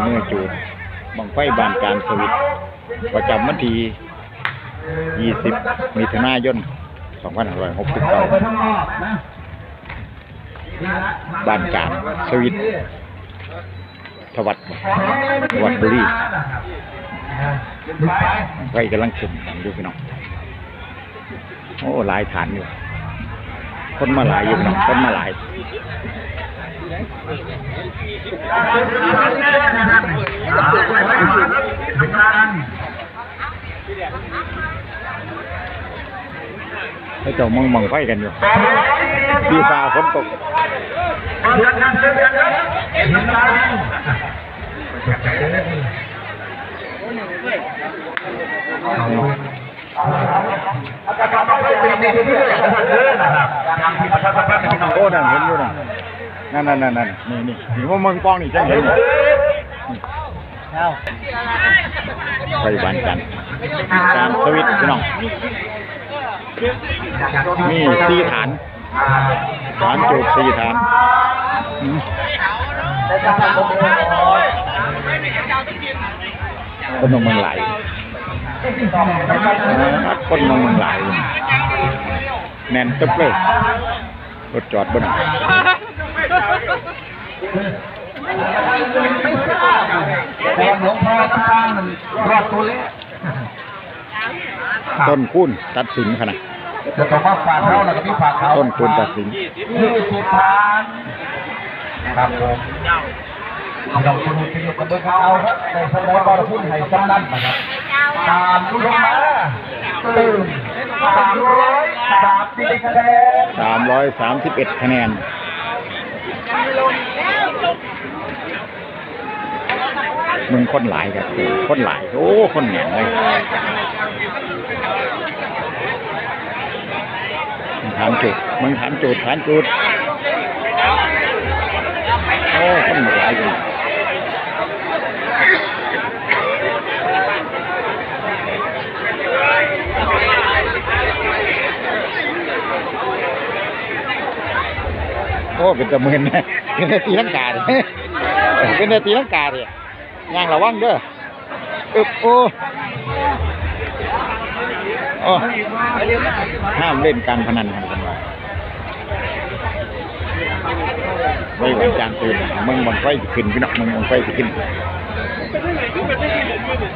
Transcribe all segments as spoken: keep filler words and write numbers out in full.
มือจูดบั้งไฟบ้านกลางสวิต ประจำวันที่ ยี่สิบ มิถุนายน สองพันห้าร้อยหกสิบเก้า บ้านกลางสวิต ทวัด ทวัดบุรี ไฟกำลังขึ้นอยู่พี่น้อง โอ้ หลายฐานอยู่ คนมาหลายอยู่พี่น้อง คนมาหลาย เขาเจ้าเมืองบั้งไฟกันอยู่ ปีฟ้าฝนตก โอ้ นั่นเห็นอยู่นะ นั่นนั่นนั่นนั่น นี่นี่นี่ ว่าเมืองปองนี่จังเห็นนี่ ไฟบ้านกลาง กลางสวิตพี่น้อง มีสี่ฐาน ฐานจูดสี่ฐาน อืม คนหนองเมืองหลาย คนหนองเมืองหลาย แน่นตึ๊บเลย รถจอดบ่ได้ แต่หลวงพ่อตั้งรอดตัวเลข ต้นคูณตัดสินขนาด จะต้องมาฝากเขาแล้วก็มีฝากเขา ต้นคูณตัดสิน ยี่สิบพัน ครับผม เราคนที่อยู่กันเบิ่งเอาครับ ในสมองบอลพูดให้ซ้ำนั่นนะครับ ตามลูกมาตื่น สามร้อยสามสิบคะแนน สามร้อยสามสิบเอ็ดคะแนน มึงคนหลายครับ คนหลาย โอ้ คนแน่นเลย มึงฐานจุด มึงฐานจุด ฐานจุด โอ้ คนหลายอยู่ โอ้ เป็นตะเมือนนะ เป็นแต่ตีลังกาเด้ เป็นแต่ตีลังกาเด้ ย่างระวังเด้อ อึบ โอ้ โอ้ ห้ามเล่นการพนันครับ ไว้วันจางคืน เมืองบั้งไฟสิขึ้นพี่น้อง เมืองบั้งไฟสิขึ้น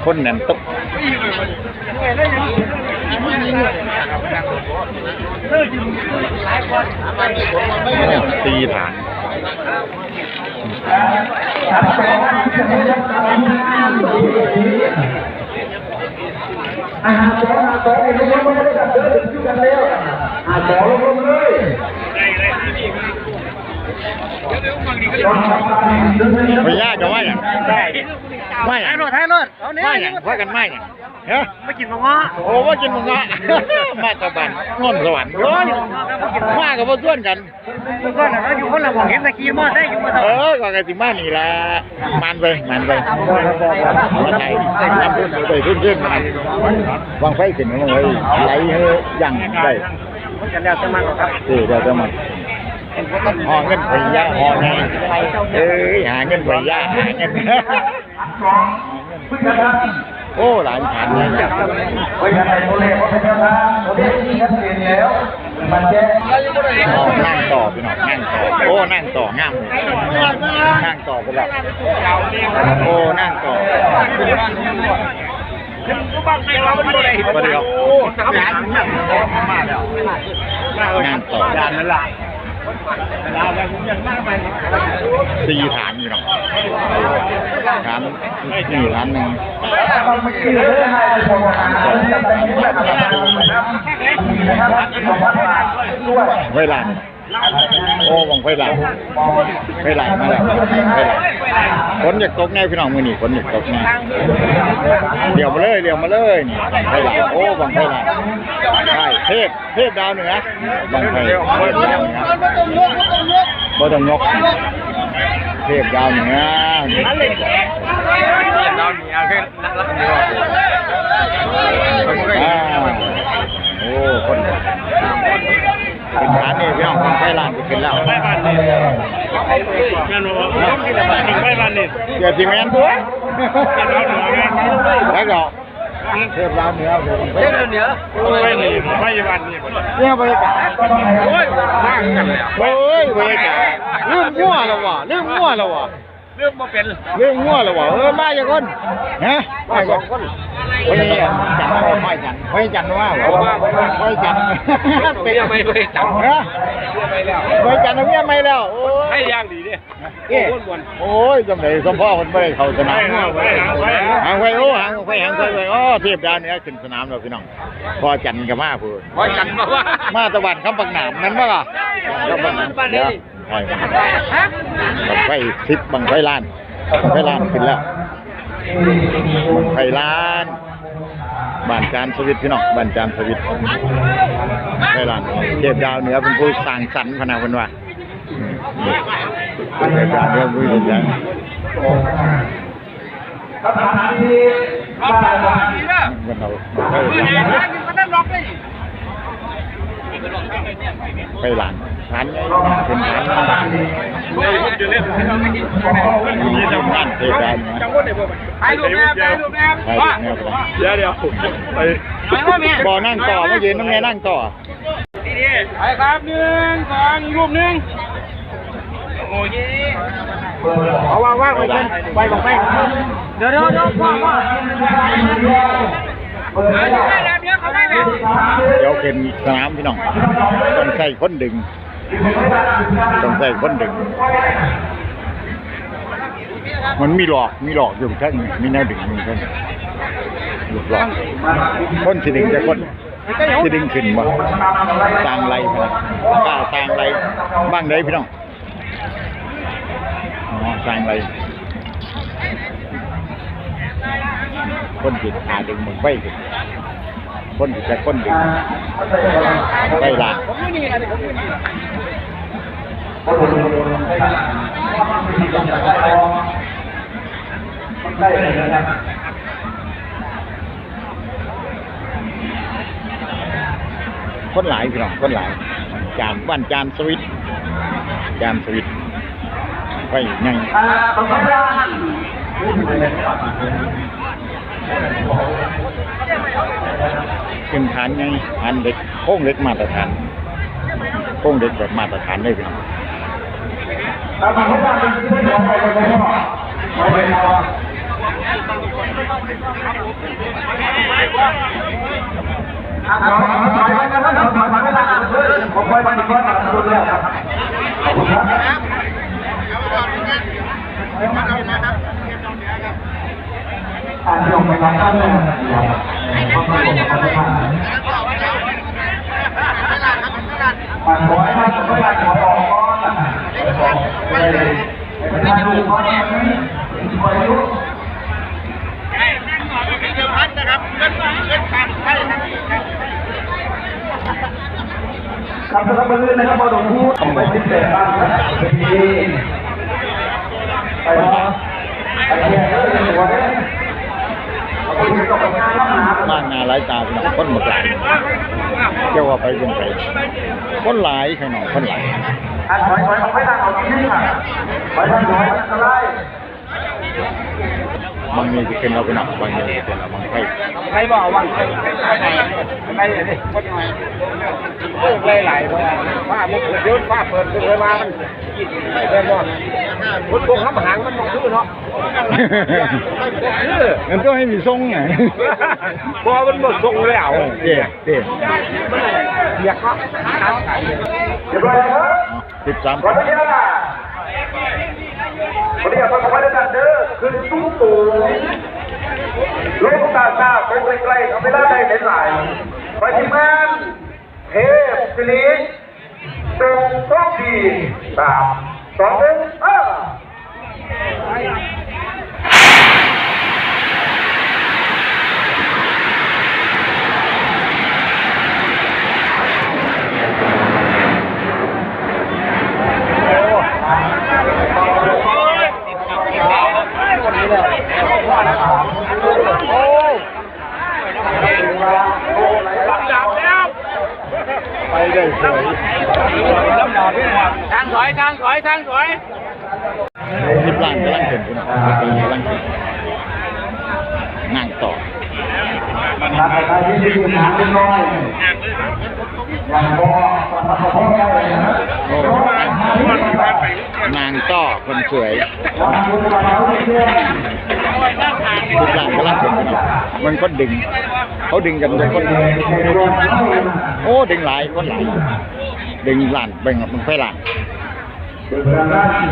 คนแน่นตึ๊บ สี่ฐาน อาหารสองอาหารสองเองก็ยังไม่ได้ดับเบิลอยู่กันแล้ว อาหารสองลงเลย พญาจะว่าหยัง ได้ ว่าหยัง ถ่ายรถ ถ่ายรถ เอาเนี่ย ว่าหยัง ว่ากันมาหยัง ฮะ มากินบักเงาะ โอ้ ว่ากินบักเงาะ มาจากบ้านโนนสวรรค์ โอ้ย มากับพ่อส่วนกัน เมื่อก่อนน่ะเราอยู่คนละหม่อง เห็นตะกี้มอไซค์อยู่มาเท่า เออ ก็กะสิมานี่ล่ะ มันไป มันไป มาไทย นำเพิ่นไปเพิ่นเพิ่นมา บั้งไฟขึ้นบั้งไฟไหลเฮือยังได้ มันก็แล้วแต่มันครับ เออ แล้วแต่มัน หอเงินไปยะ หอเงิน เอ้ย หาเงินไปยะ หาเงิน โอ้ หลายฐานเลย นั่งต่อพี่น้อง นั่งต่อ โอ้ นั่งต่องามเลย นั่งต่อไปแล้ว โอ้ นั่งต่อ สวัสดีครับ นั่งต่อ สี่ฐานอยู่เนาะ ฐานนี่ฐานหนึ่ง เวลา โอ้ บั้งไฟหลาย ไฟหลายมาแล้ว ไฟหลาย ฝนอยากตกแน่พี่น้อง มื้อนี้ฝนอยากตกแน่ เลี้ยวมาเลย เลี้ยวมาเลย นี่ บั้งไฟหลาย โอ้ บั้งไฟหลาย ใช่ เทพ เทพดาวเหนือ บั้งไฟ เทพดาวเหนือ บ่ต้องยก เทพดาวเหนือ ดาวเหนือ อ่า โอ้ คน คน อันนี้พี่น้อง บั้งไฟล้านสิขึ้นแล้ว ไปบ้านนี่ แม่นบ่ ไปบ้านนี่ เดี๋ยวสิแม่นตัว ไปบ้านนี่ แล้วก็ เทพดาวเหนือ เทพดาวเหนือ โอ้ย นี่ ไปบ้านนี่ เนี่ยบรรยากาศ โอ้ย มากันแล้ว โอ้ย บรรยากาศ ลืมงัวแล้วว่ะ ลืมงัวแล้วว่ะ เรื่องบ่เป็น ลืมงัวแล้วว่ะ เออ มาจักคน ฮะ มาสองคน พ่อใหญ่จันทร์ พ่อใหญ่จันทร์ว่าบ่ พ่อใหญ่จันทร์ เป็น ไม่ ไม่จับ ฮะ พ่อใหญ่จันทร์เอาเมียใหม่แล้ว โอ้ย ให้อย่างดีเนี่ย เอ๊ะ โอ้ย ม่วนๆ โอ้ย จังได๋สมพ่อเพิ่นบ่ได้เข้าสนาม ไปหา ไปหา ไปหา หางไฟ โอ้ หางไฟ หางไฟ โอ้ เทพดาวเหนือขึ้นสนามแล้วพี่น้อง พ่อจันทร์ก็มาพู้น พ่อจันทร์มาว่า มาตะวันคำปักหนามนั่นบ่ล่ะ คำปักหนาม เดี๋ยว บั้งไฟสิบ บั้งไฟล้าน บั้งไฟล้านขึ้นแล้ว บั้งไฟล้าน บ้านจานสวิตพี่น้อง บ้านจานสวิต บั้งไฟล้าน เทพดาวเหนือเป็นผู้สร้างสรรค์พะนะเพิ่นว่า อืม เทพดาวเหนือผู้สร้างสรรค์ สถานที่บ้าน เพิ่นเอา ไปหลัง ฐานใหญ่ เป็นฐาน มีทำงานเทศบาลนะ ถ่ายรูปแม่ ถ่ายรูปแม่ ถ่ายรูปแม่ เดี๋ยว เดี๋ยว ไป บ่นั่งต่อ มายืนตรงนี้นั่งต่อ ไปครับ หนึ่ง สอง อีกรูปหนึ่ง โอเค เอาวาง วางไว้ก่อน ไปบอกไป เดี๋ยว เดี๋ยว เดี๋ยว พ่อ พ่อ เดี๋ยวขึ้นสนามพี่น้อง ต้องใช้คนดึง ต้องใช้คนดึง มันมีหลอก มีหลอกอยู่แท่ง มีแนวดึงอยู่แท่ง หลอก คนสิดึงจักคน สิดึงขึ้นบ่ สร้างไรพะนะ กล้าสร้างไร บ้างไดพี่น้อง อ๋อ สร้างไร คนสิหาดึงบั้งไฟขึ้น คนสิจักคนดึง ไฟลาก คนหลายพี่น้อง คนหลาย จาน บ้านจานสวิต จานสวิต ไฟใหญ่ เป็นฐานใหญ่ ฐานเหล็ก โครงเหล็กมาตรฐาน โครงเหล็กแบบมาตรฐานเลยพี่น้อง ครับ สำหรับมื้อนี้นะครับ บ่ต้องพูด ไปสิบแปดบ้านครับ ไปเนาะ ไปเที่ยวเด้อ หัวเด้อ มากหน้าหลายตาพี่น้อง คนบักหลาย เจ้าว่าไปเป็นไผ คนหลายข้างนอก คนหลาย อ่ะ ถอย ถอยออกไปทางออกที่นี่ค่ะ ถอยทางถอยอันตราย บางนี้สิขึ้นแล้วพี่น้อง บางนี้สิขึ้นแล้ว บางไฟ ใครบอกว่า ไม่เลย คนหน่อย เออ หลายๆ เพราะว่าฟ้ามันเปิด เดี๋ยวฟ้าเปิดขึ้นเลยมา มัน เดินบ่ คนพวกคำหางมันบ่คือเนาะ คือ มันต้องให้มีทรงไง เพราะมันบ่ทรงแล้ว เออ เจ๊ เจ๊ เรียกเนาะ เรียบร้อยแล้วครับ สิบสาม ขออนุญาต ขออนุญาต ขออนุญาตเด้อ คือสูงสูง ลงตาตา ไปไกลๆ เอาเวลาได้หลายๆ ไปทีมงาน เทพศิริ ส่งโชคดี สาม สอง หนึ่ง เออ ไปได้สวย ไปทางถอย สิบล้านกำลังขึ้นพี่น้อง กำลังขึ้น นั่งต่อ มาไปที่สิบล้านเล็กน้อย อย่างพอ พอได้เลยนะ โอ้ นั่งต่อคนสวย สิบล้านกำลังขึ้นพี่น้อง มันก็ดึง เขาดึงกันทุกคน โอ้ ดึงหลาย คนหลาย ดึงล้าน เบิ่ง เบิ่งไฟล้าน เปิดประกัน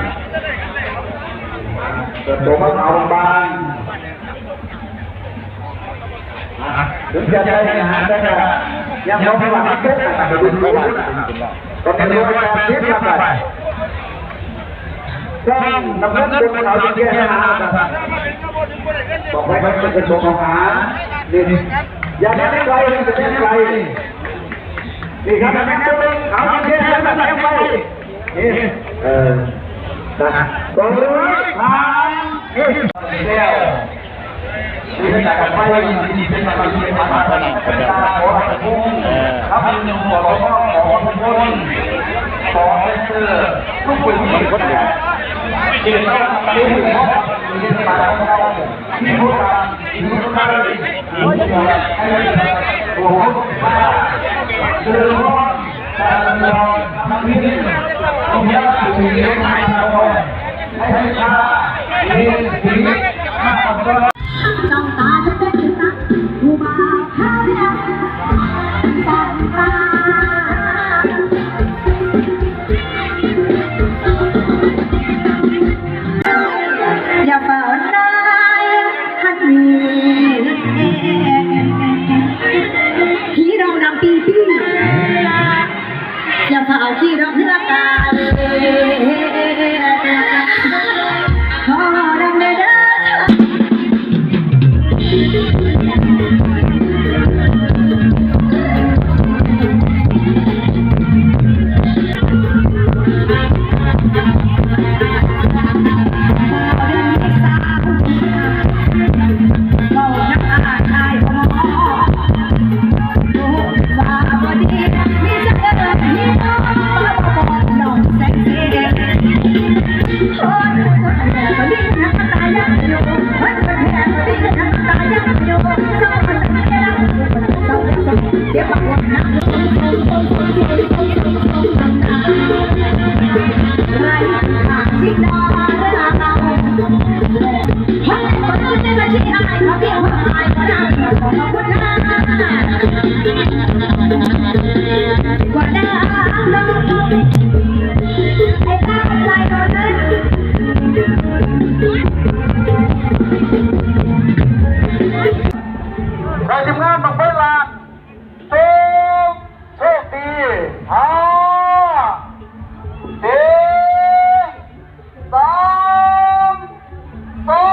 เปิดตัวมาเอาบาง ถึงจะได้อาหารได้ก็ยังบ่มีหวังเกิดนะครับ ตอนนี้รู้ว่าการคิดมาไป ต้องนำเงินบนเขาที่แก้หาครับ บอกไว้ครับ เป็นตัวของหา นี่ อย่าได้ไกล อย่าได้ไกล นี่ครับ นำเงินบนเขาที่แก้หาครับ นี่ เออ นะ สองร้อยสาม เอ้ย แล้ว นี่จากไป นี่เป็นการเรียนมา เออ ครับ มีหนึ่งหัวข้อของคน สองเซอร์ ทุกคน มันก็เด็ก เรียนต้องเรียนรู้ เรียนมา จ้องตาจะเป็นตาผู้บ่าวข้าแล้วสองตา อย่าเฝ้าหลายหันนี้ พี่น้องนำปีปี อย่าเฝ้าขี่ดอกเฮือกกาเลย ขอดำเด้อเด้อ เราทีมงานบั้งไฟลาน โชค โชคดี ห้า สี่ สาม สอ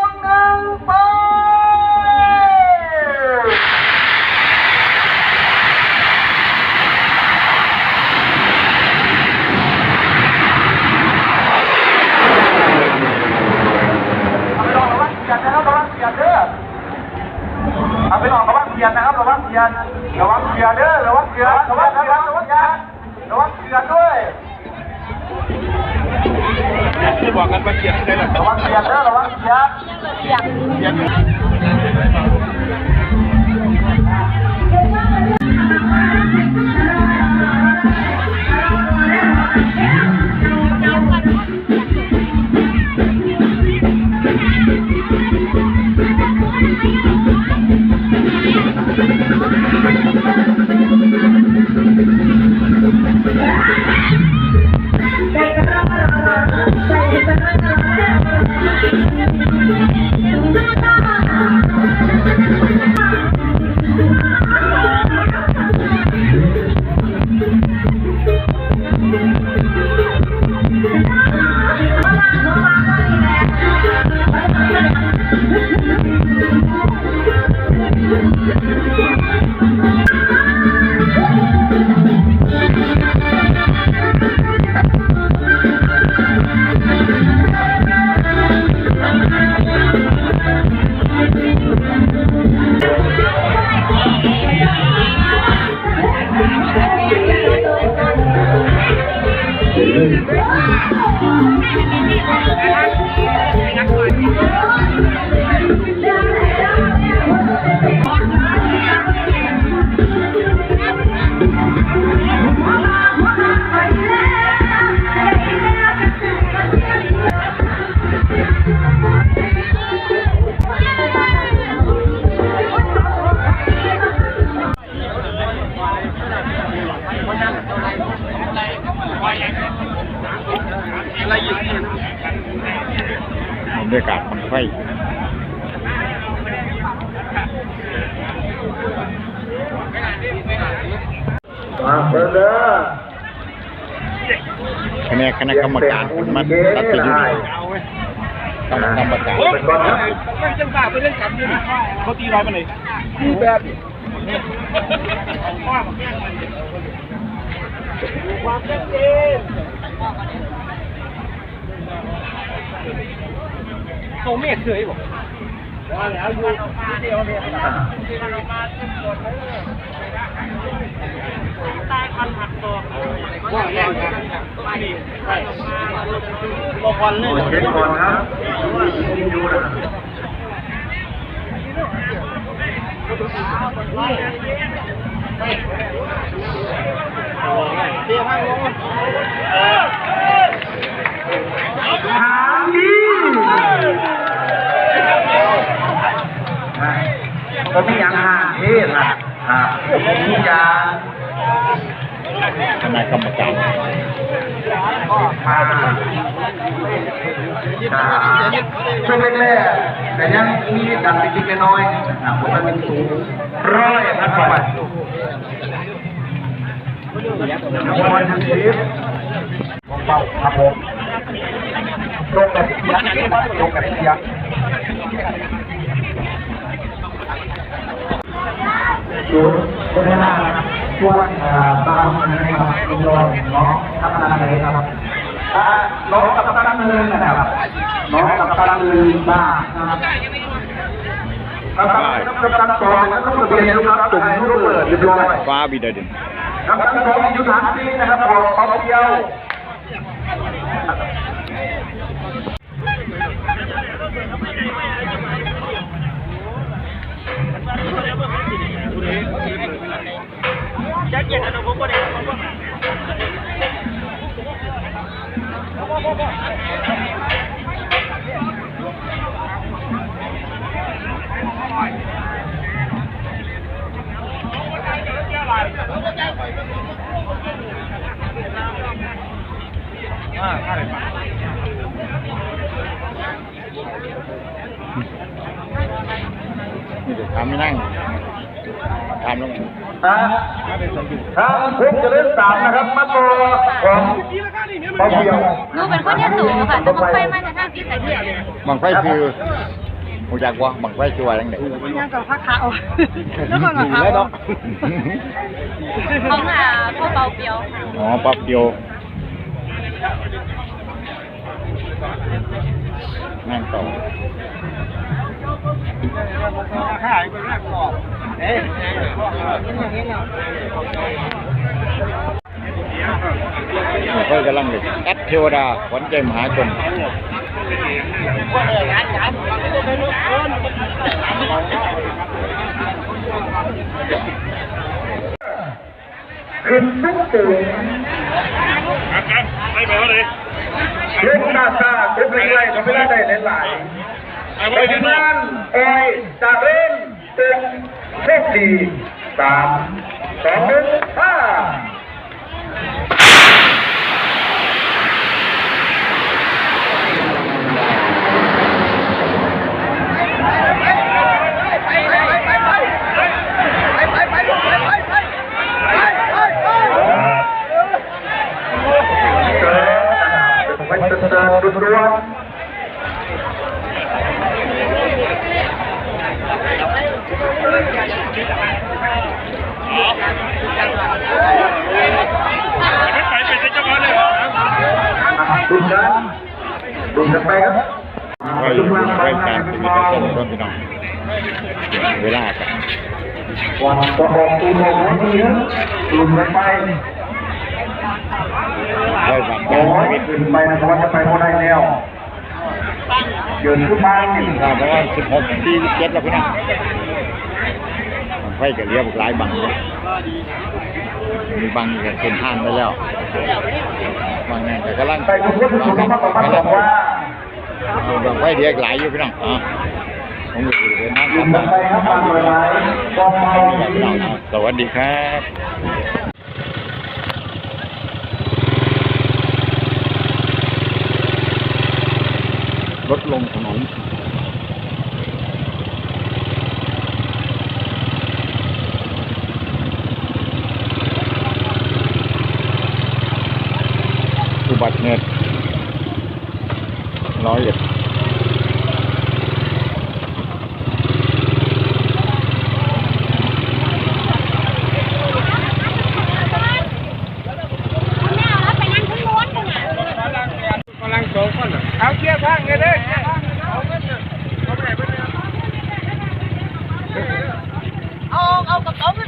ง หนึ่ง ไป ระวังเสียดนะครับ ระวังเสียดเด้อ เอาไปออกระวังเสียดนะครับ ระวังเสียด ระวังเสียดเด้อ ระวังเสียด ระวังเสียด ระวังเสียด ระวังเสียดด้วย ที่บอกกันว่าเสียดใช่ไหม ระวังเสียดเด้อ ระวังเสียด เสียด เ บั้งไฟ มาเบิ่งเด้อ คะแนนคณะกรรมการมาตัดสินอยู่นี่ คณะกรรมการ เฮ้ย เป็นก่อนครับ เขาตีลอยไปเลย ความชัดเจน โตเมฆเฉยบ่ เช็คก่อนครับ หางดี ผมมีอย่างหางเทศล่ะ ครับ ผมมีอย่าง คณะกรรมการ มา อ่า ช่วงแรกๆ แต่ยังมีดันเล็กๆน้อยๆ นะครับ ผมว่าเป็นสูงร้อยพันกว่าบาท ร้อยห้าสิบ ของเบาครับผม ลงแบบเสียง ลงแบบเสียง ศูนย์พัฒนาช่วง เอ่อ ตามนะครับ ลงรอยเนาะ พัฒนาเลยครับ อ่า น้องกับตันหนึ่งนะครับ น้องกับตันหนึ่งบ้านะครับ ครับ ครับ ครับ ครับ สองนะครับ ทะเบียนนะครับ ผมรู้เปิดเรียบร้อย ฟ้าบิดาดิน ครับ ทั้งสองอยู่ฐานที่นะครับ ผมเอาเดียว นี่เดี๋ยวถามไม่นั่ง ถามลง อ่า ทางพงษ์เจริญสามนะครับ มาต่อของเปาเปียว หนูเป็นคนยโสค่ะ แต่บั้งไฟมาจากทางศรีสะเกษ บั้งไฟคือ รู้จักบ่ บั้งไฟคือว่าจั่งใด ยังกับพระขาว นครหลวง อยู่แล้วเนาะ ของ อ่า พ่อเปาเปียวค่ะ อ๋อ เปาเปียว นั่งต่อ เพิ่นกำลังเลยแอดเทวดา ขวัญใจมหาชน ขึ้นสูงสูง ครับ ครับ ไม่ไปเท่าไหร่ ลงตาตา ลงไปเรื่อย ลงไปเรื่อย ได้หลายๆ ไปที่นั่น อ้อย จะเริ่ม ตึง โชคดี สาม สอง หนึ่ง ห้า ไปเติมๆด่วนๆ ดุนกัน ดุนกันไปครับ ไว้ไว้การเป็นประชาชนพี่น้อง เวลากัน ก่อนจะออกตัวลงวันนี้นะ ดุนกันไป ไว้บัตร โอ้ย ขึ้นไปนะ เพราะว่าจะไปบ่ได้แล้ว เดินขึ้นมานี่ ครับ ประมาณสิบหก สี่สิบเจ็ดแล้วพี่น้อง บั้งไฟก็เหลือบักหลายบั้งเนาะ มีบั้งก็ขึ้นห้างไปแล้ว บั้งนั้นก็กำลัง ไปทุกคนทุกคนมาประมาณบอกว่า บั้งไฟเหลืออีกหลายอยู่พี่น้อง อ๋อ ผมก็สิเดินทางกลับบ้าน ไปครับ บั้งหลายๆ บอกไป สวัสดีครับ รถลงถนน เน็ตร้อยเอ็ด กำลังสองคนน่ะ เอาเกียร์พังเลยเด้อ เกียร์พังเลยเด้อ เอาเงินเด้อ เอาไปไหนเพิ่นเนี่ย เอา เอากระเป๋าไป